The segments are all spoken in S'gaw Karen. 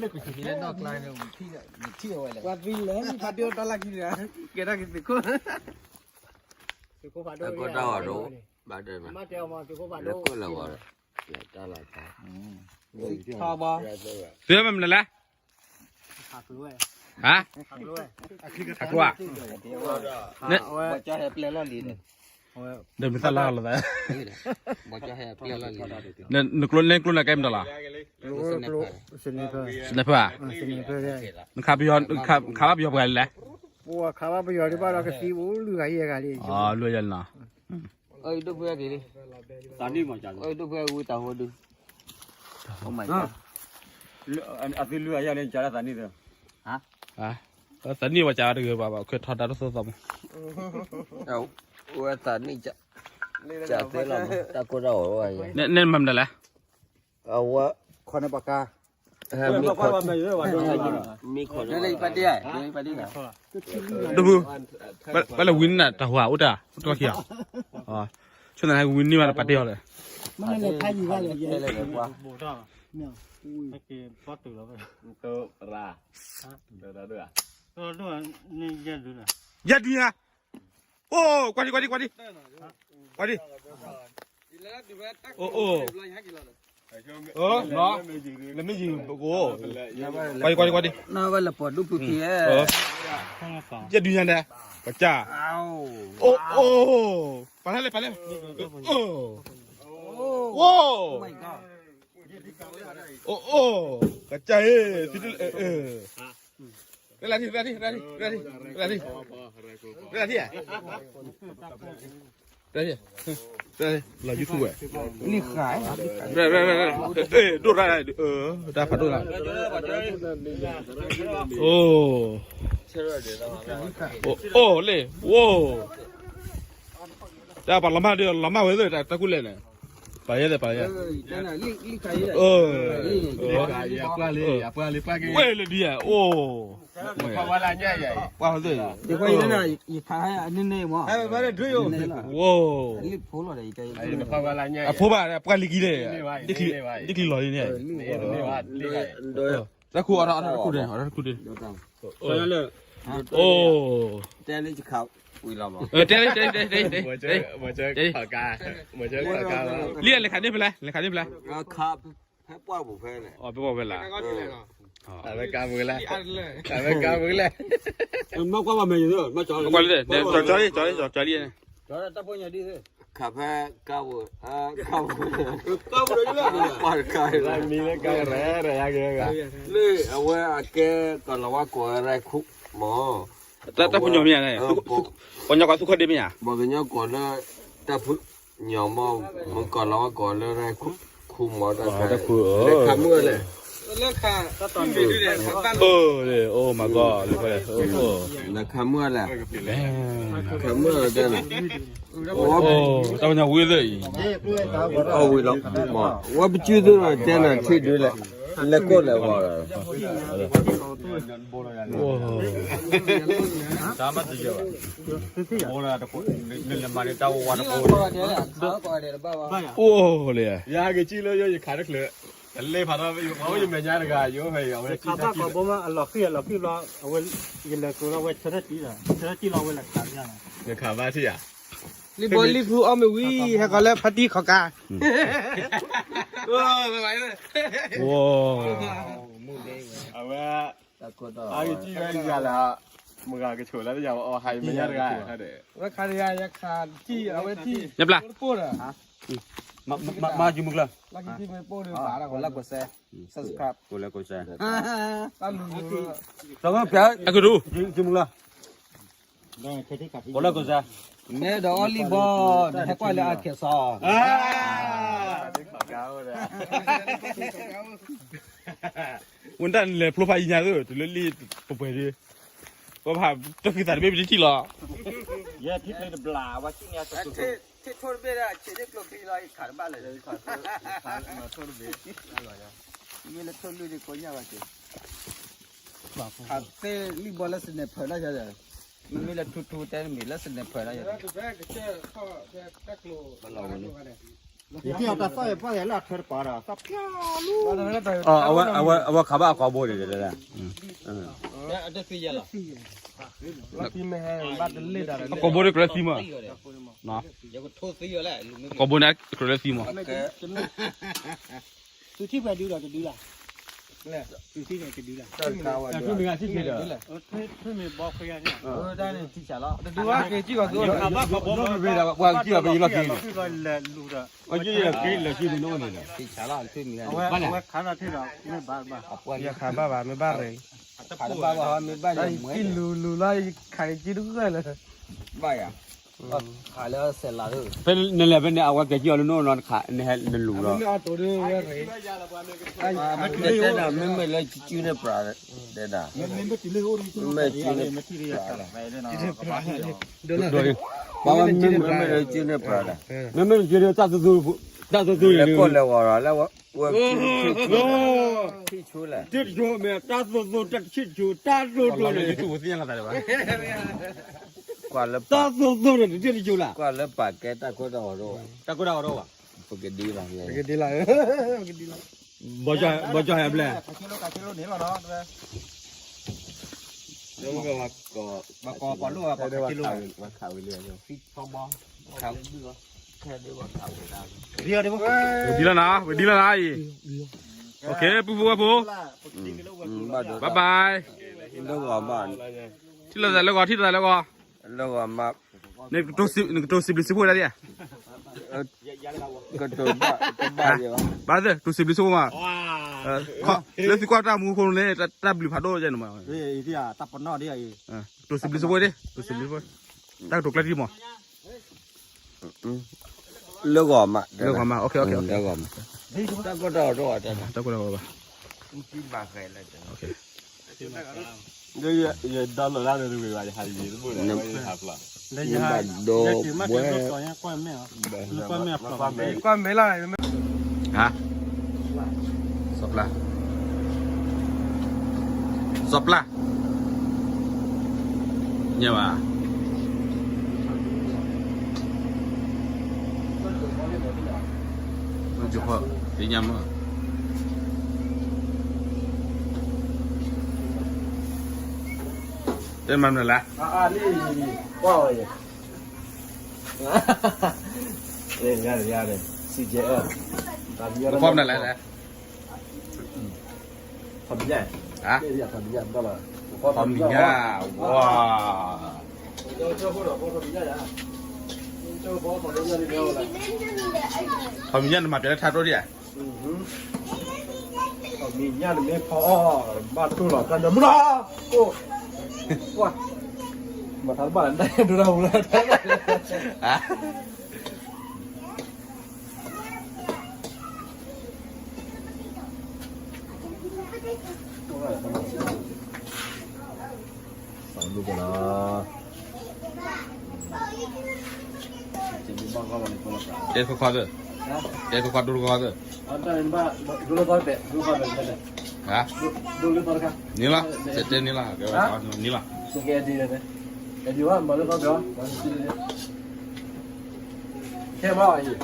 လၢကဆံးလၢနီၢ်ကျါန့ၣ် ထံၣ်ဝဲလဲၣ် ပှၤသံလၢဖးဒိၣ်တၢ်လၢခံန့ၣ် ကဲထီၣ်က့ၤသုးခိၣ် သုးခိၣ်ဖးဒိၣ် အကီတၢ်အီၣ်ဒိၣ် ဘၣ်တဲ မ့ၢ်တဲအီၤမ့ၢ်သုးခိၣ်ဖးဒိၣ် လၢကီၢ်လၢဝီၤ တၢ်လီၤတၢ် ထီဘီ သုမ့ၢ်မနုၤလဲၣ် ဟါ ဟါ န့ၣ် ဒီးမ့ၢ်သၣ်လၢ်လီၤသး နကျိန့ၣ်ကျိန့ၣ်ကဲမတၤလီၤ sniper ဧါ နခးပယီၤ ခးဘၣ်ပယီၤပှၤလဲၣ် ခးဘၣ်ပယီၤဒ်ဘၣ်ဒီးကသံအိၣ်လွံၢ်ဂၤယဲၢ်ဂၤလံ အလွံၢ်ယဲၢ်လီၤ အဒိၣ်ဖုက့ၤလံ အဒိၣ်ဖုဝံတၢ်ဟိဒု Oh my god အသုလွံၢ်ဂၤယဲၢ်လံ ကၢ်လၢသးနံၣ်သၢ သးနံၣ်ဝဲကၢ်တဂ့ၤဘၣ်ဘၣ် ခွဲထီဒါတသိးသိးမး ဝဲသးနံၣ် ကၢ်သ့လီၤမး တၢ်ကိၢ်တၢ်ဂီၤဝဲ နဲၣ်မၤမနုၤလဲၣ် အဝဲ ခီန့ၣ်ပှၤကါ မ့ၢ်ခီ မ့ၢ်ခီ ဒုး ဘၣ်လဲၤဝံန့ၢ်နၤတၢ်ဟူးအိၣ်တၢ် အိၣ်တၢ်ခံဧါ ဆိၣ်သနၢ်ဝံန့ၢ်ဘၣ်နၤ ပာ်တ့ၢ်အီၤလဲၣ် မ့ၢ်လဲၤဖးယံၤဘၣ်လဲၣ် ယၤဒုးယၤ အိၣ် ကွၢ်ဒံ ကွၢ်ဒံ ကွၢ်ဒံ ကွၢ်ဒံ အိၣ် အိၣ် လၢမ့ၢ်ယံၤပကိး ကွၢ်ဒံ ကွၢ်ဒံ ကွၢ်ဒံ နဝဲလၢပှၤဒိၣ်ဖုဖံဧၢ ယဲဒုးညါန့ၣ် ပကၢ် အိၣ် အိၣ် ပာ်လၢလဲၣ် ပာ်လၢ အိၣ် အိၣ် အိၣ် ကစၢ်ဧၢ သုတ လၢလၢလၢလၢလၢလၢလၢ လၢ YouTube ဝဲ လံဃာ် ဒိၣ်ရၣ် တၢ်ဖးဒိၣ်ရၣ် အိၣ် အိၣ်လၢ ဝိ တၢ်ပှၤလီၤမၢ်ဒီး လီၤမၢ်ဝဲသ့ၣ် တၢ်ကူၣ်လဲၣ်န့ၣ် ပာ်ယဲသ့ၣ် ပာ်ယဲ ဝဲလၢဒ်ယဲ အိၣ် ပှၤသ့ၣ် ဝိ အဖိဘၣ် ပှၤလံၤကံန့ၣ် ဒ်ချံလီၤန့ၣ် တၢ်ခူၣ်အီၤတၢ်ခူၣ်န့ၣ် အီၤတၢ်ခူၣ်န့ၣ် အိၣ် တဲလၢ တဲလၢ တဲလၢ တဲလၢ လံလဲၤခးန့ၢ်ဖဲလဲၣ် လဲၤခးန့ၢ်ဖဲလဲၣ် ဖဲပှၢ်ပူၤဖဲလဲၣ် အဖဲပှၢ်ဖဲလဲၣ် အဝဲကါမုၢ်လဲၣ် အဝဲကါမုၢ်လဲၣ် မ့ၢ်ကွၢ်ဘၣ်မဲာ်ယိာ် မ့ၢ်ကၠီလံ ကၠီလံ ကၠီလံ ခးဖဲကါဝဲ ကါဝဲ ကါဝဲ ကါဝဲ မံၤလၢကါဝဲ ရဲရဲယါက့ၤ လၢအဝဲအကဲကလီၤဝါကိးရဲၣ်ခူမး တၢ်ဖိညီမ့ၢ်ဧါ ပှၤကညီကိးသုးခီၣ်ဒ့မ့ၢ်ဧါ ပှၤကညီကိးလၢ တၢ်ဖိညီမး မ့ၢ်ကလီၤဝါကိးလၢရဲၣ်ခူမး တၢ်ခူ လဲၤခးမုၢ်လဲၣ် Oh my god လဲၤခးမုၢ်လဲၣ် ခးမုၢ်လဲၣ်တဲနၤ တၢ်ပညိၣ်ဝံၤသ့ၣ်အံၤ အဝံၤလီၤ ဝဲပစုၢ်သ့ၣ်ဒီးတဲနၤထံၣ်ဒုးလဲၣ် လဲၤကိးလဲၤဝီၤဒီး အိၣ်လၢ ယက့ၤကံၣ်လၢယိယခးတချုး တလဲၤဖးထီၣ် ယမဲာ်ညါတဂၤ ယိဖဲအံၤ အဝဲခးဘၣ်ကီးဘိမး အလီၤဃံၢ်အလီၤဃံၢ်ဘျီ အဝဲ ယလဲၤကိးလီၤဝဲဆၢထၢၣ်တံၢ်ဒီး ဆၢထၢၣ်တံၢ်လီၤဝဲလဲၤခးဘၣ် နခးဘၣ်ထံၣ်ဧါ လံဘီလံဖုအီၣ်မ့ၢ်ဝံၤ ဟဲကီးလၢဖါတံၢ်ခီကါ အဝဲ အကံၣ်ဝဲယၤလၢ မုၢ်ဂၤကဆိးလၢယၤအီၤဟးယမဲာ်ညါတဂၤ ဝဲခးတဂၤ ယခးတံၢ် အဝဲတံၢ် ညပျၢ် တပိၢ်ဒီး မၤကံမုၢ်ကျၢၢ် လၢကံတံၢ်မ့ၢ်ပိၢ်ဒီး ဘၣ်ဒီး ကိးလၢကိးစဲ subscribe ကိးလၢကိးစဲ တၢ်လူၤလူၤ အကဒူ ကံမုၢ်ကျၢၢ် ကိးလၢကိးစဲ နဲဒီးအီၣ်လံဘီ နဟဲကွၢ်လၢအခဲစီ ဝံၤတၢ်လဲၤဖျိဖးယံၤညါသ့ၣ် တုၤလၢလံပှဲၤပှဲၤဒီး ပှၤဖးတၢ်ဃံသးတဘ့ၣ်ပတထံၣ်လီၤ ယဲထံၣ်ဖျိတဘျး ဝဲထံၣ်ညါတထံၣ် ထံၣ်ထိၣ်တဘ့ၣ်ဒီး ဆံးန့ၢ်ကျိချံလီၤ ယခးတဘၣ်လၢၤ ထိၣ်တဘ့ၣ် မ့ၢ်လၢထိၣ်လွံၢ်ဒ်ကိးညါဘၣ်က့ၤ ခးသ့လံဘီလၢ sniper လီၤ မ့မ့ၢ်လၢထူထူတဲမ့ၢ်လၢ sniper လီၤ ဘၣ်လီၤဝဲန့ၣ် ယက့ၤအတၢ်သီၣ်ယပၢ်ယၤလၢအထွဲတပၤဒီး သီၣ်ဖျါလူ အဝဲ အဝဲ အဝဲခးဘၣ်အကိာ်ဘိန့ၣ် အကိာ်ဘိန့ၣ်ကြၢးသံမး, အကိာ်ဘိန့ၣ်ကြၢးလၢသံမး, သုထံၣ်ပှဲၤဒုဒီးတဒုလၢ်, သုထံၣ်န့ၣ်တဒုလ၁ၣ်, ထွံၣ်မ့ၢ်ဘီခွဲးယါန့ၣ်, ပှၤကစံၣ်အီၤပယီၤလီၢ်ခံန့ၣ်, ပှၤကစံၣ်အီၤက့ၤလၢက့ၤန့ၣ်, အဝဲခးထီၣ်ထံၣ်ဒီးမ့ၢ်ဘၣ်ဘၣ်, ယခးဘၣ်ဘၣ်မ့ၢ်ဘၣ်, လူၤလူၤလီၤယခးက့ၤတဂၢၢ်လၢ ဘၣ်ယၤ, ခးလၢစဲးလး, ဖဲနလဲၤဖဲန့ၣ် အဝဲကဲကံအီၤလၢနအိၣ်နီတခါ နဟဲနလူၤလီၤ, တဲဒၣ် မ့မ့ၢ်လၢစုန့ၢ်ပြး, တဲဒၣ်, မ့မ့ၢ်စုန့ၢ်ပြး, ပှၤမ့မ့ၢ်လၢစုန့ၢ်ပြးဒၣ်, မ့မ့ၢ်စုန့ၢ်တၢ်သိၣ်သိၣ်, တၢ်သိၣ်သိၣ်န့ၣ် လဲၤကိၢ်လဲၤဂီၤဒီး လဲၤဝဲ, တထံၣ်ဆိလဲၣ်, တၢ်သိၣ်သိၣ်တၢ်တထံၣ်တဆိ တၢ်သိၣ်သိၣ်န့ၣ် တၢ်သိၣ်သိၣ်န့ၣ် တထံၣ်တဆိလၢ်, ကွၢ်လၢပာ်ကဲတၢ်ကိၢ်တၢ်ဂီၤ, တၢ်ကိၢ်တၢ်ဂီၤဒီးဘၣ်, ပကဒ်လီၤ, ပကဒ်လီၤ, ဘီကၠီဟဲဘျဲၣ်, ဝဲဒ်လီၤနၤ, ဝဲဒ်လီၤနၤအံၤ, ပူဖိဝဲဖိ, bye bye, ထံၣ်လိာ်သးလၢဂီၤ, ထံၣ်လိာ်သးလၢဂီၤ, နကတိၤစံးဘျုးစံးဖိဒၣ်ဒ်, ဘၣ်သ့ၣ် တိၤစံးဘျုးစံးဖိမး, လၢသုကွၢ်တၢ်မူခိၣ်န့ၣ် တၢ်ဘျုးဖးဒိၣ်ယဲန့ၣ်မး, တိၤစံးဘျုးစံးဖိဒၣ်, တိၤစံးဘျုးစံးဖိ, တၢ်ကတိၤကျဲတံၢ်မး လၢဂီၤမး, လၢဂီၤမး, တၢ်ကိၢ်တၢ်ဂီၤ, တၢ်ကိၢ်တၢ်ဂီၤဘၣ်, ယ download လၢနဝ့ၤဘၣ်, ယဟးယံၤတဘိၣ်, ယဟးဖျါ, ယဘၣ်ဒိဘှဲ, ကွၢ်မဲလၢ, ဟါ, စီၤပျၢ်, စီၤပျၢ်, ညါဘၣ် သ့ၣ်ညါမး, တဲမၤမနုၤလဲၣ်, ကွၢ်အီၤယၤ, ကွၢ်မနုၤလဲၣ်, ထီၣ်မံၤညၣ်, ထီၣ်မံၤညၣ်, ဝါ, ထီၣ်မံၤညၣ်နမၤပျဲလၢထါတိၢ်ဒံးဧါ, ထီၣ်မံၤညၣ်နမ့ၢ်ဖီအီၣ်, ဘၣ်တိၢ်လီၤတၢ်နၢမူလီၤ, အိၣ်, ကွၢ်, မၤထါတဘၣ်လၢဒၣ်ဒိတၢ်မူလီၤ, တဲခွါခွါသၢ, တဲခွါခွါဒိခွါခွါသၢ, ဟါ, န့ၣ်လီၤ, တဲတဲန့ၣ်လီၤ, န့ၣ်လီၤ, ခဲမးအံၤ,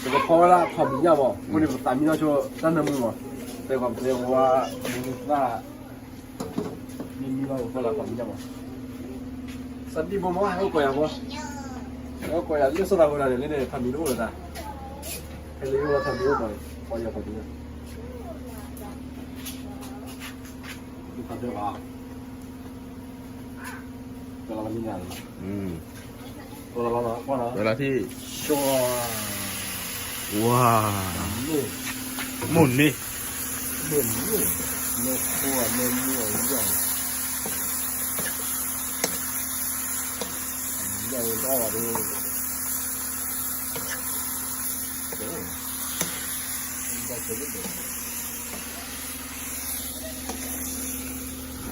ပကဖီဝဲဒၣ်ထီၣ်မံၤညၣ်မး, အဃိန့ၣ် ပသးမံနီၢ်ဆိတၢ်နၢမူမး, တဲခွါတဲဝါ, မ့ၢ်မံဘၣ်ပဖီလၢထီၣ်မံၤညၣ်မး, စးဒံၣ်ဘိမး ဟဲအိၣ်ကိးယၤမး, ဟဲအိၣ်ကိးယၤလၢစီၤသးဖိတဂၤန့ၣ် လၢန့ၣ်ထီၣ်မံၤတအိၣ်လၢၤတၢ်, ဖဲလၢယအိၣ်လၢထီၣ်မံၤအိၣ်မး, ပှၤယၤထီၣ်မံၤညၣ်, ဒုးဖးဒိၣ်ဘၣ် ကလီၤလီၤမံၤညၣ်လီၤ, ကလီၤလီၤ, ကလီၤလီၤထံၣ်, ဝါ, မိၢ်န့ၣ်, မ့ၢ်မိၢ်, မ့ၢ်မိၢ်အံၤ, ယၤဝဲတအီၣ်ဘၣ်ဒီး,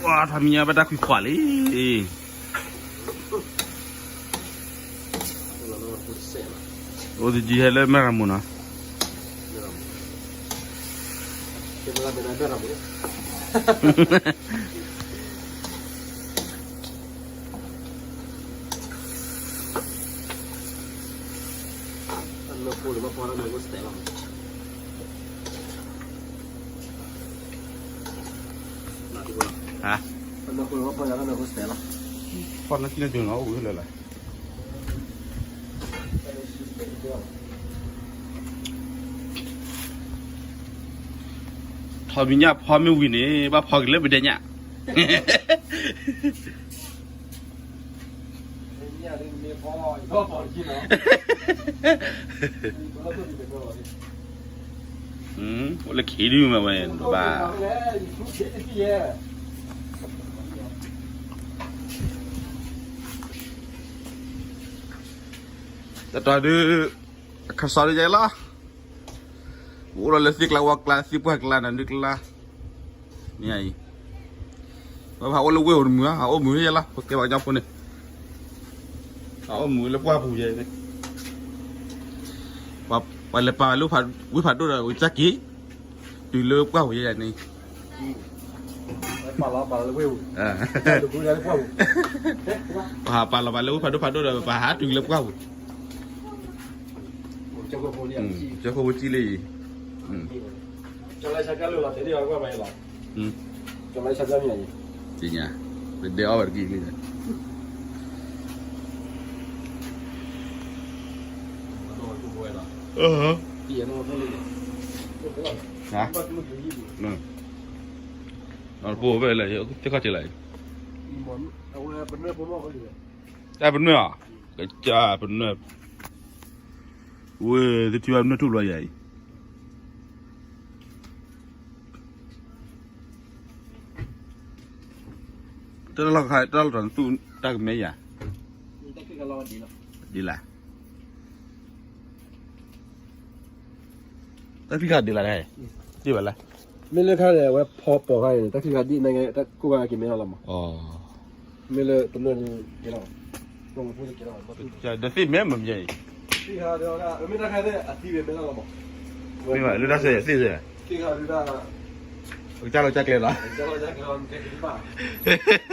ဝါ, ထီၣ်မံၤညၣ်ဘၣ်တၢ်ခွံခွါလံ. အိၣ်တကံဟဲလၢမဲၢ်ရမူၤနီၤ. အလၢပှိၢ် ဖီလၢနၢ်ကိစတဲလီၤ. ဟါ, ဖီလၢနၢ်ကိစတဲလီၤ. အိၣ်ဝဲလၢ်လၢ်. ထီၣ်မံၤညၣ်ဖီမ့ၢ်ဝံၤန့ၣ် ဘၣ်ဖီက့ၤလၢပဒဲညၣ်. အိၣ်လၢခံဒုမ့ၢ်ဝဲဘၣ်. တတီၤဒုး အခီၣ်စီၤဒုးယဲလီၤ. ပအိၣ်ဒီးလၢသ့ၣ်ကျါဝီကျါ သ့ၣ်ပှၢ်ကျါ နၤဒုးကျါ မ့ၢ်အံၤ, ပဟးအိၣ်လၢဝ့ၢ်ဧိၤတမုာ်ဧါ, ဟးအိၣ်မုာ်ယဲလီၤ ပကဲပှၤကညီဖိန့ၣ်, ဟးအိၣ်မုာ်လၢပှၢ်ပူၤယဲ, ပှၤလဲၤပာ်လၢဝ့ၢ်ဖးဒိၣ်ဒီး ဝံၤကၢ်က့ၤ တုၤလၢပှၢ်ပူၤယဲန့ၣ်, ပဟးပာ်လီၤပာ်လၢဝ့ၢ်ဖးဒိၣ်ဖးဒိၣ်ဒီး ပဟးတုၤလၢပှၢ်ပူၤ, ကၠီဖိဖိကံၣ်လံ, သ့ၣ်ညါ, ပဒဲအီၣ်ဝဲတကံၢ်လံ, ပအိၣ်ဖဲလဲၣ်, သ့ၣ်ခီၣ်ထံးလၢ, တၢ်ပနွဲၣ်အီၤ, ကစၢ်ပနွဲၣ်, ဝဲသ့ၣ်ထံၣ်ဘၣ်ပနွဲၣ်ထူၣ်ဘျီယၤအံၤ, တၢ်လီၢ်ခါ တၢ်လီၢ်တတီၤနသူၣ်တၢ်ကမဲယၤ, ဒ်လဲၣ်, တၢ်ချံခါဒ်လဲၣ်, ဒ်ဘၣ်လဲၣ်, မ့ၢ်လၢခါန့ၣ် အဝဲဖီပိာ်ခါန့ၣ် တၢ်ချံခါဒ်န့ၣ် တၢ်ကိၢ်ခါက့ၤမဲထီၣ်လီၤမး, မ့ၢ်လၢတနွဲၣ်န့ၣ်ကဲလီၤ, ဒီးသ့ၣ်မဲမ့ၢ်မ့ၢ်အံၤ, မ့ၢ်လၢတၢ်ဆဲးသ့ၣ်ဆဲး, ကစၢ်လီၤကစၢ်ကျဲလီၤ.